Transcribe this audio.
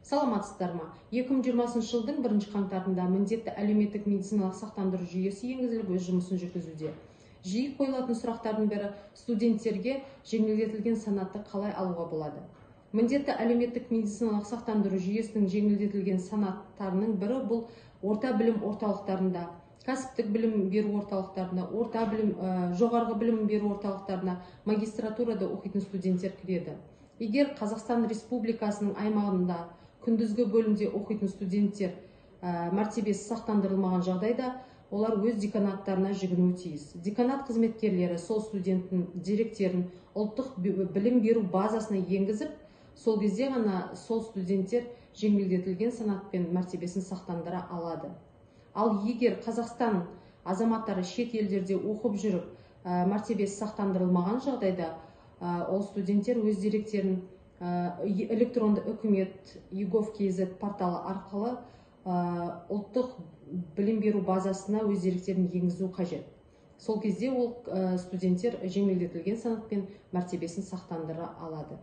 Саламатсыздар ма? 2020 жылдың 1 қаңтарында міндетті әлеуметтік медициналық сақтандыру жүйесі енгізіліп, өз жұмысын жүргізуде. Жиі қойылатын сұрақтардың бірі: студенттерге жеңілдетілген санатты қалай алуға болады? Міндетті әлеуметтік медициналық сақтандыру жүйесінің жеңілдетілген санаттарының бірі бұл орта білім орталықтарында, кәсіптік білім беру орталықтарында, орта білім, жоғарғы білім беру орталықтарына, магистратурада оқитын студенттер кіреді. Егер Қазақстан Республикасының аймағында күндізгі бөлімде оқитын студенттер мәртебесі сақтандырылмаған жағдайда, олар өз деканаттарына жүгінуі тиіс. Деканат қызметкерлері сол студенттің деректерін ұлттық білім беру базасына енгізіп, сол кезде ғана сол студенттер жеңілдетілген санатпен мәртебесін сақтандыра алады. Ал егер Қазақстан азаматтары шет елдерде оқып жүріп, мәртебесі сақтандырылмаған жағдайда, ол студенттер өз деректерін электронды үкімет egov kz порталы арқылы ұлттық білім беру базасына өз деректерін енгізу қажет. Сол кезде ол студенттер жеңілдетілген санатпен мәртебесін сақтандыра алады.